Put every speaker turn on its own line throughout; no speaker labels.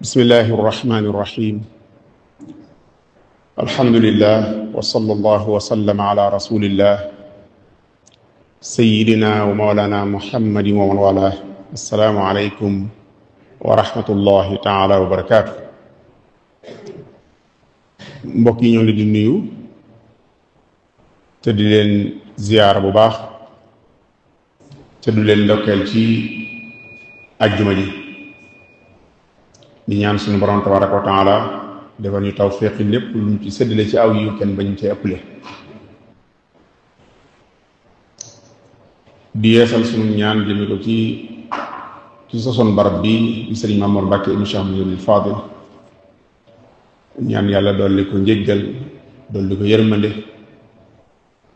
bismillahi irrahmani irrahim alhamdulillah wa sallallahu wa sallama ala rasulillah sayidina wa mawlana muhammadin wa man wala assalaamu aleykum wa rahmatullahi taala wa barakaatu. mbokk yi ñoo ngi di nuyu te di leen ziyaara bu baax te du leen ndokkeel ci ajjuma ji di ñaan suñu borom tabaraka wa taala defal ñu tawfiq lépp lu ñu ci séddale ci aw yu kenn bañ ci ëpple. di yeesal suñu ñaan jëme ko ci sosoon barab bi di sëriñ Mamour Mbacke ibn Cheikh Mouhamadoul Fadil, ñaan yàlla dolli ko njéggal, dolli ko yërmande,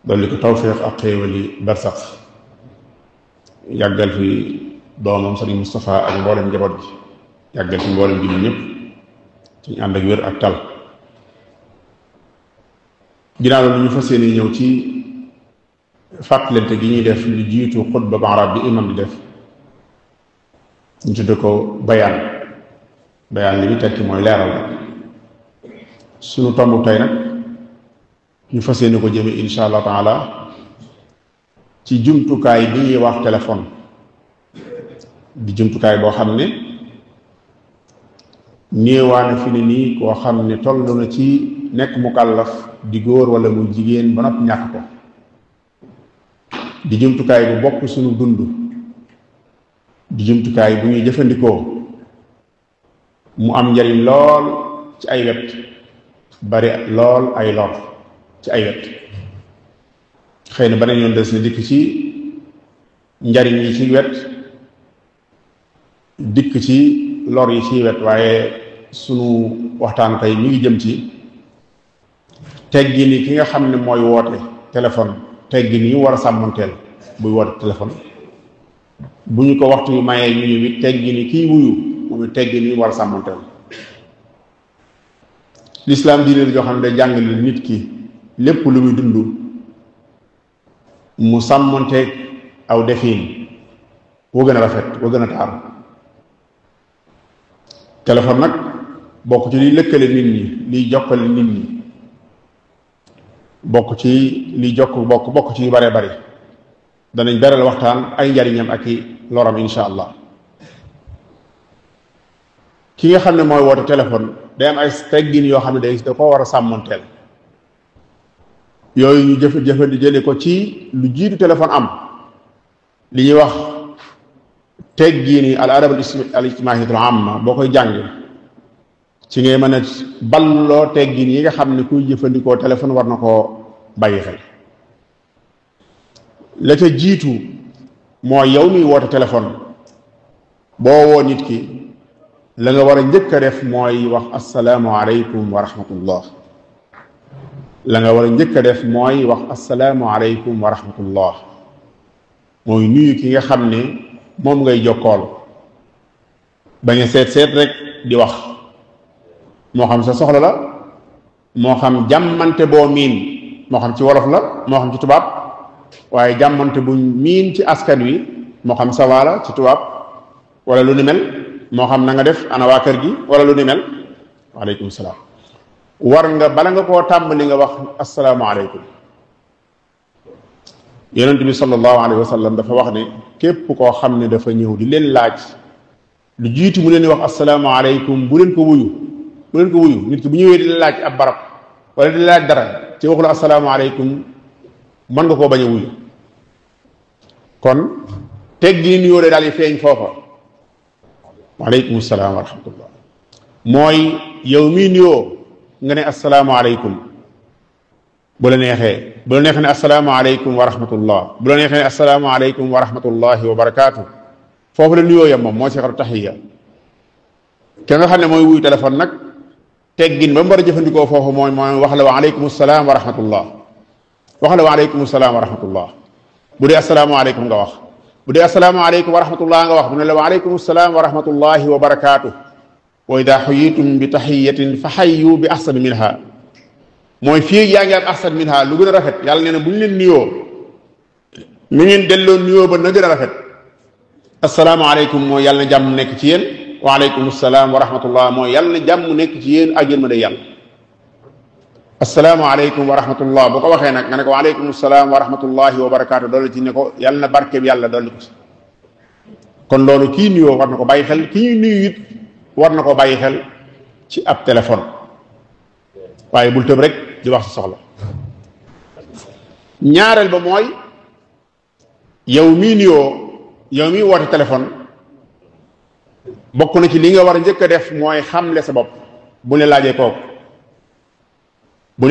dolli ko tawfiq ak xéewali barsax, yàggal fi doomam sëriñ Moustapha ak mboolem njaboot gi, yàggal fi mboolem jullit ñëpp ci ñu ànd ak wér ak tal. ginnaaw loolu ñu fas yéene ñëw ci fàttalante gi ñuy def lu jiitu xutba ba arab bi imam di def, ñu tudde ko bayaan li muy tekki mooy leeral. suñu tomb tey nag ñu fas yéene ko jëme insha allah taala ci jumtukaay bi ñuy wax téléphone, di jumtukaay boo xam ne néewaane fi ne nii koo xam ne toll na ci nekk mukallaf di góor wala mu jigéen ba noppi ñàkk ko. di jumtukaay bu bokk suñu dund, di jumtukaay bu ñuy jëfandikoo mu am njariñ lool ci ay wet, bari lool ay lor ci ay wet. xëy na beneen yoon des na dikk ci njariñ yi ci wet, dikk ci lor yi ci wet, waaye sunu waxtaan tey mi ngi jëm ci teggi ni ki nga xam ne mooy woote téléphone, teggi ni war a sàmmanteel buy woote téléphone. bu ñu ko waxtu yu mayee ñu ñëw it teggi ni kiy wuyu moom it teggi ni war a sàmmanteel. lislaam diine la joo xam ne day jàngale nit ki lépp lu muy dund mu sàmmanteeg aw defiin woo gën a rafet, woo gën a taaru. téléphone nag bokk ci liy lëkkale nit ñi, liy jokkale nit ñi, bokk ci liy bokk ci yu bare bari. danañ beral waxtaan ay njariñam ak i loram insha allah. ki nga xam ne mooy woote téléphone day am ay teggin yoo xam ne da koo war a sàmmanteel. yooyu ñu jëfandi jële ko ci lu jiitu téléphone am, li ñuy wax teggini al adab al ijtimaiyatul amma. boo koy jàng ci ngay mën a balloo teggin yi nga xam ne kuy jëfandikoo téléphone war na koo bàyyi xel. la ca jiitu mooy yow miy woote téléphone boo woo nit ki la nga war a njëkk a def mooy wax assalaamu aleykum wa rahmatullah. la nga war a njëkk a def mooy wax assalaamu aleykum wa rahmatullah, mooy nuyu ki nga xam ne moom ngay jokkool. bañ a seet rek di wax, moo xam sa soxla la, moo xam jàmmante boo miin, moo xam ci wolof la, moo xam ci tubaab, waaye jàmmante buñ miin ci askan wi, moo xam sawa la ci tubaab wala lu ni mel, moo xam na nga def ana waa kër gi wala lu ni mel. waaleykum salaam. war nga bala nga koo tàmbali nga wax assalaamu aleykum. yonent bi sallallahu alayhi wa sallam dafa wax ne képp koo xam ne dafa ñëw di leen laaj lu jiitu mu leen di wax assalaamu aleykum bu leen ko wuyu. nit ki bu ñëwee di la laaj ab barab wala di la laaj dara ci waxul assalaamu aleykum mën nga koo bañ a wuyu. kon teggi ni nuyoo daal di feeñ foofa. waaleykum salaam wa rahmatullah mooy yow mii nuyoo nga ne assalaamu aleykum. bu la neexee ne assalaamu aleykum wa rahmatullah, bu la neexee ne assalaamu aleykum wa rahmatullahi wa barakaatu. foofu la nuyoo yam moom moo si xaru taxiya. ka nga xam ne mooy wuyu téléphone nag teggin ba mu war a jëfandikoo foofu mooy wax la wa aleykum salaam wa rahmatullah. wax la wa aleykum salaam wa rahmatullah. bu dee assalaamu aleykum nga wax, bu dee assalaamu aleykum wa rahmatullah nga wax, bu ne la wa aleykum salaam wa rahmatullahi wa barakaatu. wa ida xuyitum bi taxiyatin fa xayyu bi ahsani minha, mooy fii yaa ngi ak ahsan minha lu gën a rafet. yàlla nee na bu ñu leen nuyoo mi ngeen delloo nuyoo ba na gën a rafet. asalaamaaleykum mooy yàlla na jàmm nekk ci yéen, wa aleykum salaam wa rahmatullah mooy yàlla na jàmm nekk ci yéen ak yéen ma day yàlla. assalaamu aleykum wa rahmatullah bu ko waxee nag nga ne ko wa aleykum salaam wa rahmatullahi wa barakaatu doolu ci ne ko yàlla na barke bi yàlla dolli ko ci. kon loolu kii nuyoo war na ko bàyyi xel ki ñuy nuyu it war na ko bàyyi xel ci ab téléphone waaye bul tëb rek di wax sa soxla. ñaareel ba mooy yow mii nuyoo yow mii woote téléphone bokk na ci li nga war a njëkk a def mooy xamle sa bopp. bu ne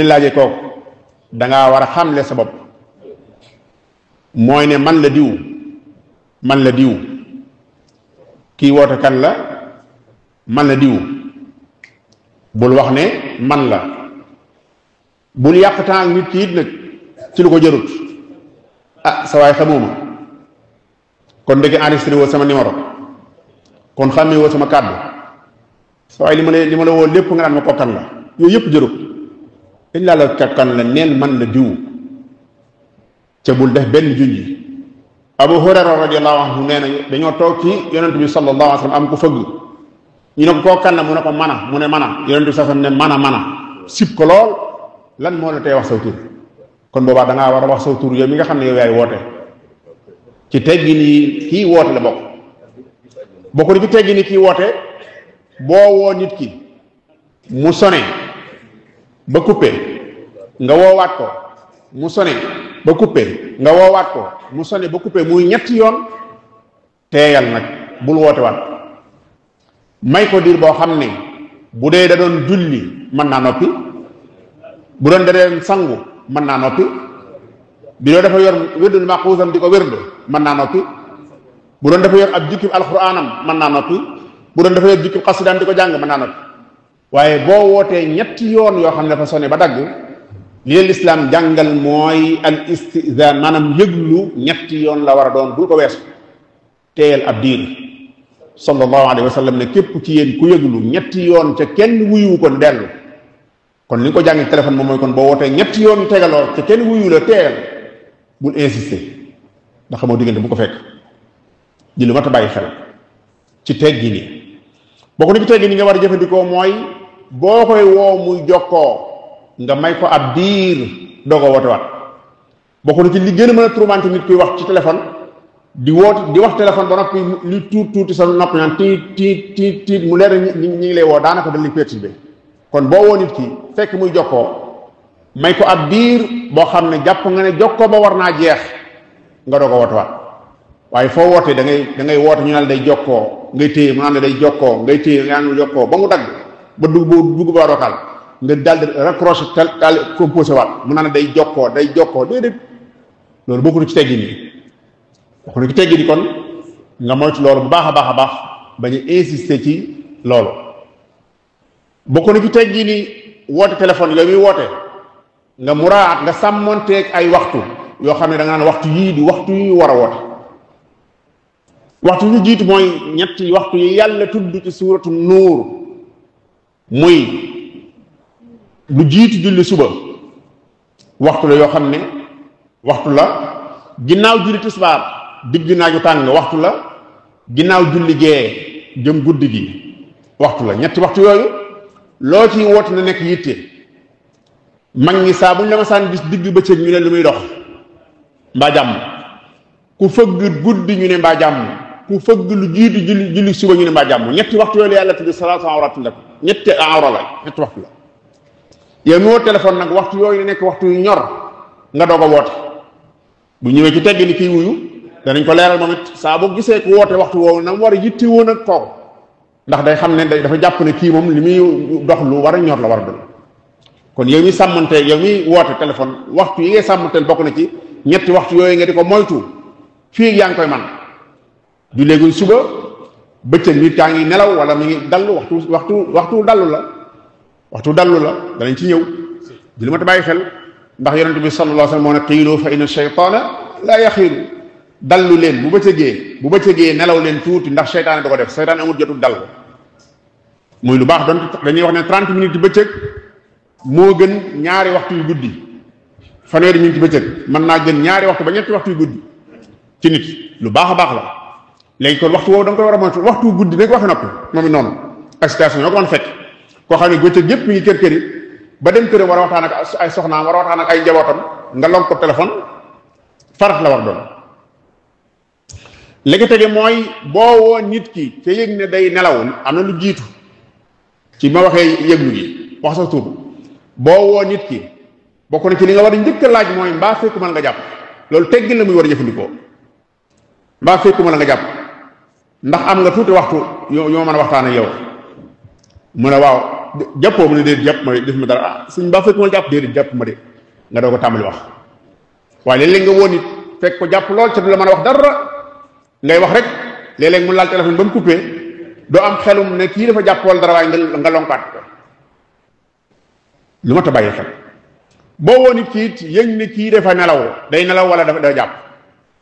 laajee kooku dangaa war a xamle sa bopp mooy ne man la diw kii woote kan la man la diw bul wax ne man la bul yàq temps ak nit ki it nag ci lu ko jërut sa waay xamuma kon ndeke enregistré woo sama numéro kon xàmmee woo sama kàddu sa waay li ma la woo lépp nga naan ma kokkan la yooyu yëpp jërut dañ laa la kokkan la neen man la diw ca bul def benn junji. Abu Hurayra radiyallahu anhu nee na dañoo toog ci yonent bi sallallahu alayhi wa sallam am ko fëgg ñu ne ko koo kan la mu ne ko mana mu ne mana yonent bi sallallahu alayhi wa sallam ne mana sib ko lool lan moo la tey wax saw tur kon boobaa da ngaa war a wax saw tur yow mi nga xam ne yow yaay woote ci teggi ni kii woote la bokk na ci teggi ni kii woote boo woo nit ki mu sone ba coupé nga woowaat ko mu sone ba coupé nga woowaat ko mu sone ba coupé muy ñetti yoon teeyal nag bul woote waat may ko diir boo xam ne bu dee da doon julli mën naa noppi bu doon da doon sangu mën naa noppi bi doo dafa yor wérdul maquusam di ko wérd mën naa noppi bu doon dafa yor ab jukkib alxuraanam mën naa noppi bu doon dafa yor jukkib xasidaan di ko jàng mën naa noppi waaye boo wootee ñetti yoon yoo xam ne dafa sone ba dagg li leen lislaam jàngal mooy al istizaan maanaam yëglu ñetti yoon la war a doon bul ko weesu teeyal ab diir sallallahu alayhi wa sallam ne képp ci yéen ku yëglu ñetti yoon ca kenn wuyu ko dellu kon li nga ko jàngee téléphone moom mooy kon boo wootee ñetti yoon tegaloo ca kenn wuyu la teeyal bul insister ndax xamoo diggante bu ko fekk ji lu mat a bàyyi xel ci teggi ni bokk na ci teggi ni nga war a jëfandikoo mooy boo koy woo muy jokkoo nga may ko ab diir doog a woote waat bokk na ci li gën a mën a tourmenté nit kuy wax ci téléphone di woote di wax téléphone ba noppi li tuuti sa nopp naan tiit mu leer ñi ngi lay woo daanaka dañ lay perturbé kon boo woo nit ki fekk muy jokkoo may ko ab diir boo xam ne jàpp nga ne jokkoo ba war naa jeex nga doog a woote waat waaye foo wootee da ngay woote ñu naan day jokkoo ngay téye mu naan la day jokkoo ngay téye nga naan jokkoo ba mu dagg ba dugg ba dookal nga daal di raccroché daal composé waat mu naan day jokkoo déedéet loolu bokku na ci teggi nii bokku na ci teggi ni kon nga moytu loolu bu baax a baax bañ a insister ci loolu bokku na ci teggi ni woote téléphone yooyu muy woote nga muraat nga sàmmonteeg ay waxtu yoo xam ne da nga naan waxtu yii di waxtu yu war a woote waxtu yu jiitu mooy ñetti waxtu yi yàlla tudd ci suuratu nuur muy lu jiitu julli suba waxtu la yoo xam ne waxtu la ginnaaw julli tisbaar digg naaju tàng waxtu la ginnaaw julli gee jëm guddi gi waxtu la ñetti waxtu yooyu loo ci woote na nekk yitte mag ñi saa bu ñu la ma saan gis digg bëccëg ñu ne lu muy dox mbaa jàmm ku fëgg guddi ñu ne mbaa jàmm ku fëgg lu jiitu julli suba ñu ne mbaa jàmm ñetti waxtu yooyu la yàlla tudd salaatu awratin la ñetti awra la ñetti waxtu la yow mi woo téléphone nag waxtu yooyu nekk waxtu yu ñor nga doog a woote bu ñëwee ci tegg ni kii wuyu danañ ko leeral moom it saa boo gisee ku woote waxtu woowu na mu war a yitte woon ak kooku ndax day xam ne dafa jàpp ne kii moom li muy dox lu war a ñor la war a doon kon yow mi sàmmante yow mi woote téléphone waxtu yi ngay sàmmanteel bokk na ci ñetti waxtu yooyu nga di ko moytu fii yaa ngi koy man du léegi suba bëccëg nit kaa ngi nelaw wala mi ngi dallu waxtu dallu la danañ ci ñëw di lu ma ta bàyyi xel ndax yonent bi sallallahu alayhi wa sallam moo ne qiilu fa inna shaytaana laa yaxiiru dallu leen bu bëccëgee nelaw leen tuuti ndax seytaane da ko def seytaane amul jotul dal muy lu baax doon dañuy wax ne 30 minutes bëccëg moo gën ñaari waxtu yu guddi fanweeri minutes bëccëg mën naa gën ñaari waxtu ba ñetti waxtu yu guddi ci nit lu baax a baax la léegi kon waxtu woowu da nga koy war a moytu waxtu guddi nag waxi noppi moom it noonu ak situation yoo ko mën fekk koo xam ne bëccëg yëpp mi ngi kër yi ba dem këram war a waxtaan ak ay soxnaam war a waxtaan ak ay njabootam nga lonk ko téléphone farat la war doon. léegi tege mooy boo woo nit ki te yëg ne day nelaw am na lu jiitu ci ma waxee yëglu gi wax sa tur boo woo nit ki bokk na ci li nga war a njëkk a laaj mooy mbaa fekkuma la nga jàpp loolu teggil la muy war a jëfandikoo mbaa fekkuma la nga jàpp ndax am nga tuuti waxtu yoo mën a waxtaan ak yow mu ne waaw jàppoo mu ne déedéet jàpp ma def ma dara ah suñ mbaa fekkuma la jàpp déedéet jàpp ma de nga doo ko tàmbali wax waaye léeg-léeg nga woo nit fekk ko jàpp lool ca du la mën a wax dara ngay wax rek léeg-léeg mu laal téléphone ba mu coupé doo am xelum ne kii dafa jàpp wala dara waaye nga lonkaat ko lu ma ta bàyyi xel boo woo nit kii it yëg ne kii dafa nelaw day nelaw wala dafa jàpp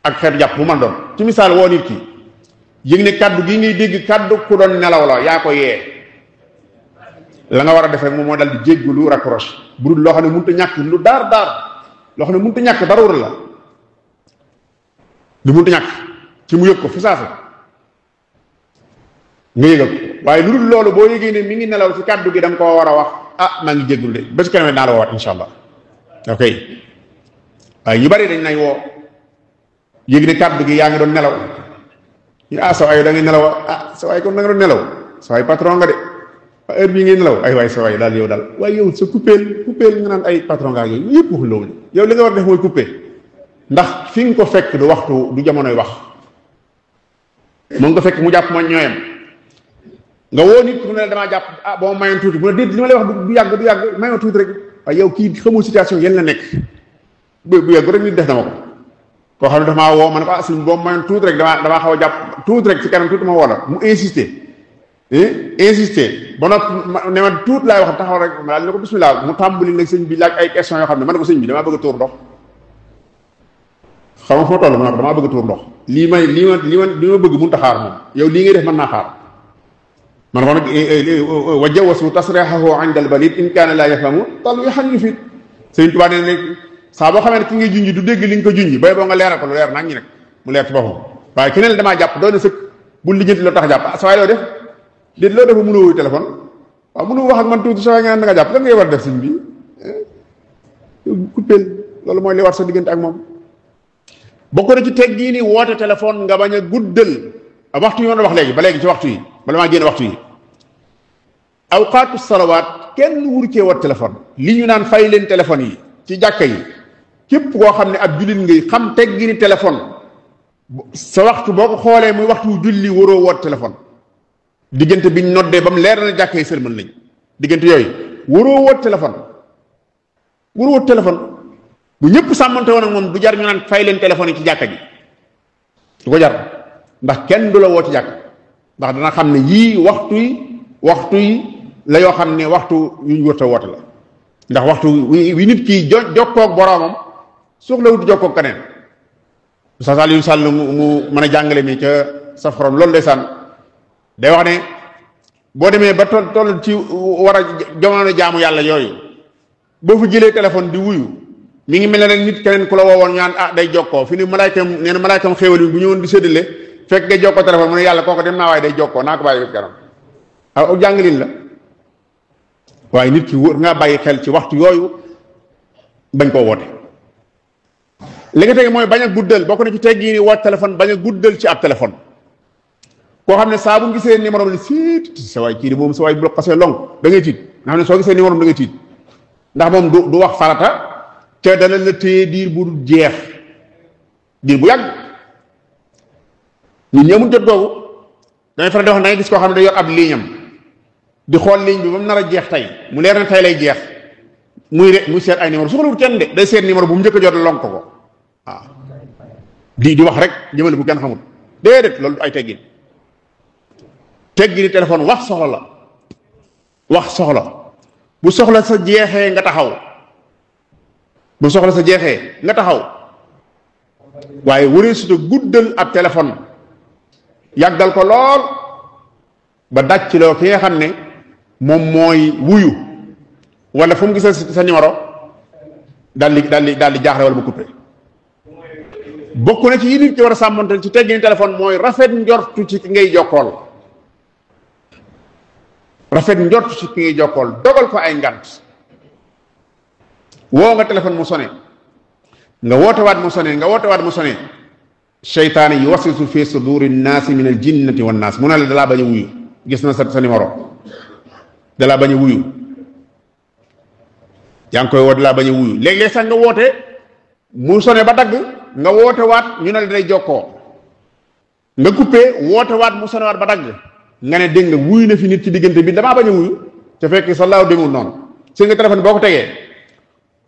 ak xeetu jàpp bu man doon ci misaal woo nit ki yëg ne kaddu gi ngay dégg kaddu ku doon nelaw la yaa ko yee la nga war a def rek moom moo dal di jéggulu raccroche bu dul loo xam ne mënut a ñàkk lu daar loo xam ne mënut a ñàkk daruura la lu mënut a ñàkk ci mu yëg ko fi saasa nga yëgal ko waaye lu dul loolu boo yëgee ne mi ngi nelaw ci kaddu gi da nga koo war a wax ah maa ngi jéggulu de ba ci kanam naa la woowaat insha allah ok waaye ñu bari dañ nay woo yëg ne kaddu gi yaa ngi doon nelaw ñu sa waay da ngay nelaw sa waay kon da nga doon nelaw sa waay patron nga de heure bii ngay nelaw ay waay sa waay daal yow daal waaye yow sa coupeel nga naan ay patron nga ak yooyu yëpp waxul loolu yow li nga war def mooy coupé ndax fi nga ko fekk du waxtu du jamonoy wax moom nga fekk mu jàpp ma ñooyam nga woo nit mu ne la damaa jàpp boo ma mayoon tuuti mu ne déet li ma lay wax du yàgg may ma tuuti rek waaye yow kii xamul situation yéen la nekk bu yàgg rek nit def dama ko koo xam ne dafa maa woo ma ne ko suñ boo mayoon tuuti rek damaa xaw a jàpp tuuti rek ci kanam tuuti ma woo la mu insister ba noppi ne ma tuuti laay wax taxaw rek ma daal ne ko bismillah mu tàmbali nag sëñ bi laaj ay question yoo xam ne ma ne ko sëñ bi damaa bëgg a tuur ndox xam nga foo toll ma ne ko damaa bëgg a tuur ndox lii ma bëgg mënut a xaar moom yow lii ngay def mën naa xaar man ko nag wa jawasu tasrihahu inda al balid in kaana laa yafhamu tal yu xam ñu fit sëñ Tuubaa nee ne saa boo xamee ne ki ngay junj du dégg li nga ko junj bay boo nga leeral ko lu leer nag ñi nag mu leer ci boppam waaye keneen damaa jàpp doon na sëkk bu lijjanti loo tax jàpp sa waay loo def déet loo defa mënoo wuy téléphone waaw mënoo wax ak man tuuti sa waay nga naan da nga jàpp lan ngay war a def sëñ bi coupeel loolu mooy li war sa diggante ak moom bokk na ci teg gii ni woote téléphone nga bañ a guddal waxtu yi ma wax léegi ba léegi ci waxtu yi bala maa génn waxtu yi awqaatu salawaat kenn wur cee wat téléphone li ñu naan fay leen téléphone yi ci jàkka yi képp koo xam ne ab jullit ngay xam teg gi ni téléphone sa waxtu boo ko xoolee muy waxtu julli waroo woot téléphone diggante biñ noddee ba mu leer na jàkka yi sërmal nañ diggante yooyu waroo woot téléphone bu ñëpp sàmmante woon ak moom du jar ñu naan fay leen téléphone yi ci jàkka ji du ko jar ndax kenn du la woo ci jàkk ndax dana xam ne yii waxtu yi la yoo xam ne waxtu yuñ wërta woote la ndax waxtu wi nit ki jokkoog boroomam soxla wut jokkoog keneen sa sal yu sàll mu mën a jàngale mi ca sa xorom loolu ndeysaan day wax ne boo demee ba toll ci war a jamono jaamu yàlla yooyu boo fa jëlee téléphone di wuyu mi ngi mel ne rek nit keneen ku la woowoon ñaan day jokkoo fi ni malaykam nee na malaykam xéewal bi bu ñëwoon di séddale fekk ngay jokkoo téléphone mu ne yàlla kooko dem naa waaye day jokkoo naa ko bàyyi ba kanam aw jàngalin la waaye nit ki wër ngaa bàyyi xel ci waxtu yooyu bañ koo woote li nga tege mooy bañ a guddal bokk na ci teggi ni woote téléphone bañ a guddal ci ab téléphone koo xam ne saa bu gisee numéro bi siit sa waay kii di moom sa waay bu la xasee long da ngay tiit nga xam ne soo gisee numéro da ngay tiit ndax moom du wax farata te dana la téye diir bu dul jeex diir bu yàgg ñun ñëmul jot googu dangay faral di wax da ngay gis koo xam ne day yor ab ligne di xool ligne bi ba mu nar a jeex tey mu leer na tey lay jeex muy seet ay numéro soxlawul kenn de day seet numéro bu mu njëkk a jot lonk ko waaw di wax rek jëmale bu kenn xamul déedéet loolu ay teggin teggini téléphone wax soxla bu soxla sa jeexee nga taxaw waaye wëree suta guddal ab téléphone yàggal ko lool ba dàccloo ki nga xam ne moom mooy wuyu wala fu mu gisee sa numéro daal di jaaxle wala mu coupé bokk na ci yi nit ci war a sàmmonte ci teggini téléphone mooy rafet njortu ci ki ngay jokkool, rafet njortu ci ki ngay jokkool, dogal ko ay ngant. woo nga téléphone mu sone nga woote waat mu sone nga woote waat mu sone, seytaane yi wasisu fi suduri nnaasi min al jinnati wan naas, mu ne la dalaa bañ a wuyu, gis na sa numéro dalaa bañ a wuyu, yaa ngi koy woo dalaa bañ a wuyu. léeg-léeg sax nga woote mu sone ba dagg nga woote waat ñu ne la day jokkoo, nga coupé woote waat mu sone waat ba dagg nga ne dégg nga wuyu na fi nit ci diggante bi damaa bañ a wuyu, te fekk sa laaw demul noonu. seen nga téléphone boo ko tegee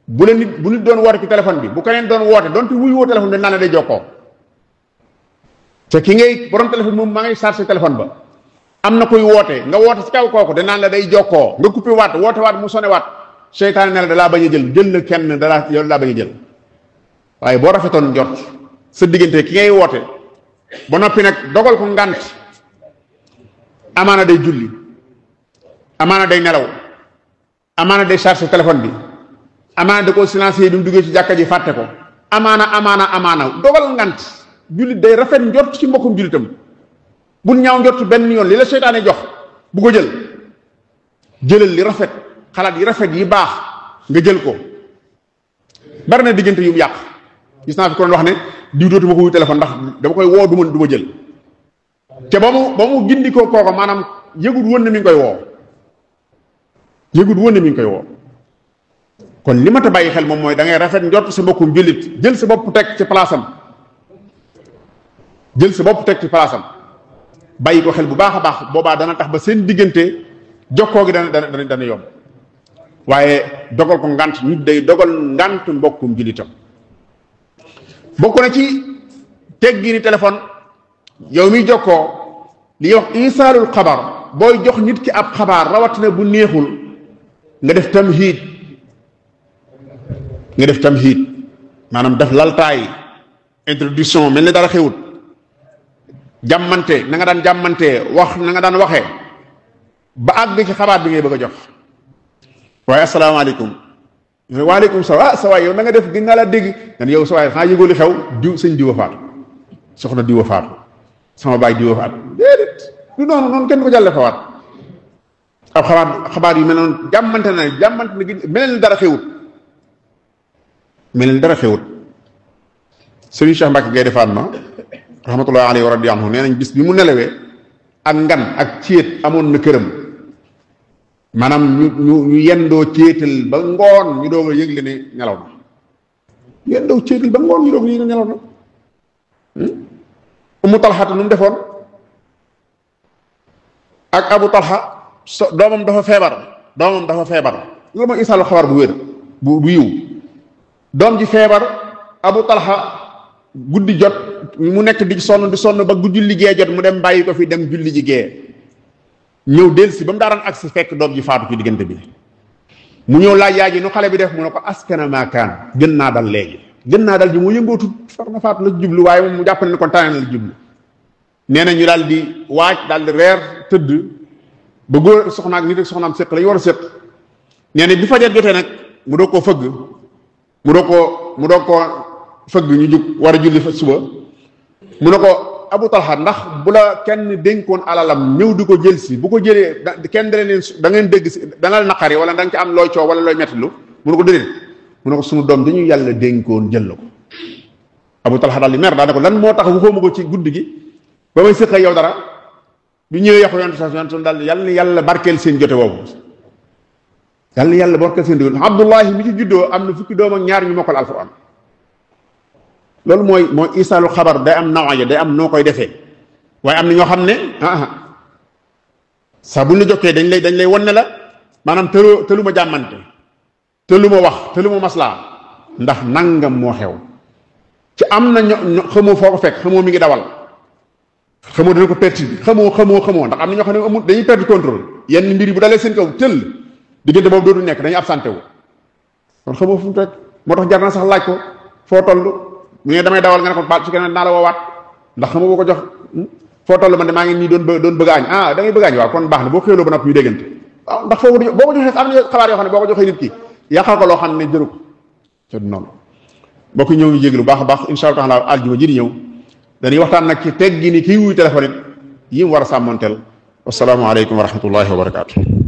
bu nit doon woote ci téléphone bi, bu keneen doon woote doonte wuyu woo téléphone bi dañ naan la day jokkoo, te ki ngay borom téléphone moom maa ngay chargé téléphone ba, am na koy woote nga woote ci kaw kooku dañ naan la day jokkoo, nga coupé waat woote waat mu sone waat, seytaane ne la dalaa bañ a jël na kenn yow dalaa bañ a jël. waaye boo rafetoon njort sa diggante ki ngay woote ba noppi nag dogal ko ngant, amaana day julli, amaana day nelaw, amaana day chargé téléphone bi, amaana da koo silencier bi mu duggee ci jàkka ji fàtte ko, amaana dogal ngant. jullit day rafet njort ci mbokkum jullitam, bul ñaaw njort benn yoon. li la seytaane jox bu ko jëlal li rafet, xalaat yi rafet yi baax nga jël ko. bari na diggante yu mu yàq, gis naa fi ko doon wax ne diw dootuma ko wuyu téléphone ndax dama koy woo du ma jël, te ba mu gindi ko kooko maanaam yëgut woon ne mi ngi koy woo, kon li ma ta bàyyi xel moom mooy da ngay rafet njort sa mbokkum jullit, jël sa bopp teg ci palaasam, bàyyi ko xel bu baax a baax. boobaa dana tax ba seen diggante jokkoo gi dana yomb. waaye dogal ko ngant, nit day dogal ngant mbokkum jullitam. bokk na ci teggini téléphone yow miy jokkoo li ñuy wax isaalul xabar, booy jox nit ki ab xabaar rawatina bu neexul nga def tamhiid maanaam def laltaay introduction mel ni dara xewut, jàmmante na nga daan jàmmantee, wax na nga daan waxee ba àgg ci xabaar bi ngay bëgg a jox. waaye asalaamaaleykum, waaleykum salaam, sa waay yow na nga def gën naa la dégg nga ne yow sa waay xanaa yëgoo li xew diw sëñ diwa faatu, soxna diwa faatu, sama baay diwa faatu. déedéet du noonu kenn ko jàlle fawaat ab xabaar yu mel noonu jàmmante na mel ni dara xewut. Sëriñ Cheikh Mbacke Gaynde Fatma rahmatullahi alayhi wa radiyallahu anhu nee nañ bis bi mu nelawee ak ngan ak céet amoon na këram, maanaam ñu yendoo céetal ba ngoon ñu doog a yëgle ne nelaw na, yendoo céetal ba ngoon ñu doog a yëgle ne nelaw na. Umu Talha nu mu defoon ak Abu Talha doomam dafa feebar loolu mooy isaalu xabaar bu wér bu yiw. doom ji feebar, Abu Talha guddi jot mu nekk di sonn ba guddi liggéey jot mu dem bàyyi ko fi dem julli ji gee, ñëw delsi ba mu daaraan agsi fekk doom ji faatu ci diggante bi. mu ñëw laaj yaay ji nu xale bi def, mu ne ko askana maakaan gën naa dal léegi, gën naa dal ji moo yëngootu far na faatu la jublu, waaye moom mu jàpp ne kon tane na la jublu. nee na ñu daal di waaj daal di reer tëdd ba góor soxnaak nit ak soxnaam séq la ñu war a séq. nee na bi fajar jotee nag mu doog koo fëgg ñu jug war a julli fa suba. mu ne ko Abu Talha ndax bu la kenn dénkoon alalam ñëw di ko jël si, bu ko jëlee kenn da ngeen dégg si dana la naqari wala da nga ci am looy coow wala looy mettlu. mu ne ko déedéet, mu ne ko sunu doom dañu yàlla dénkoon jël la ko. Abu Talha daal di mer daal ne ko lan moo tax waxoo ma ko ci guddi gi ba may séq ak yow dara. bi ñëwee yàqu yoon daal yàlla na yàlla barkeel seen jote boobu, yàlla na yàlla barkeel seen jote. Abdullahi mi ci juddoo am na fukki doom ak ñaar ñu mokkal alquran. loolu mooy isaalu xabar day am nawaya, day am noo koy defee. waaye am na ñoo xam ne saa buñ la jokkee dañ lay wan ne la maanaam tëlu ma jàmmante, tëlu ma wax, tëlu ma maslaa ndax nangam moo xew. ci am na xamoo foo ko fekk, xamoo mi ngi dawal, xamoo dana ko perte bi, xamoo ndax am na ñoo xam ne amul dañuy perte contrôle. yenn mbir yi bu dalee seen kaw tëll diggante boobu dootu nekk, dañuy absenté wu. kon xamoo fu mu teg, moo tax jar na sax laaj ko foo toll. mu ne damay dawal nga ne ko baal su keneen naa la woowaat ndax xam nga boo ko jox foo toll man de maa ngi nii doon bëgg añ. da ngay bëgg añ, waaw kon baax na boo xéwloo ba noppi ñu déggante. waaw ndax foofu boo ko joxee am na xabaar yoo xam ne boo ko joxee nit ki yàqal ko loo xam ne jëru ko te noonu. mbokk ñëw ngi jéglu baax a baax insha allah taala aljuma ji di ñëw dañuy waxtaan nag ci teggi ni kii wuy téléphone it yi mu war a sàmmoonteel wasalaamu aleykum wa rahmatullahi wa barakaatu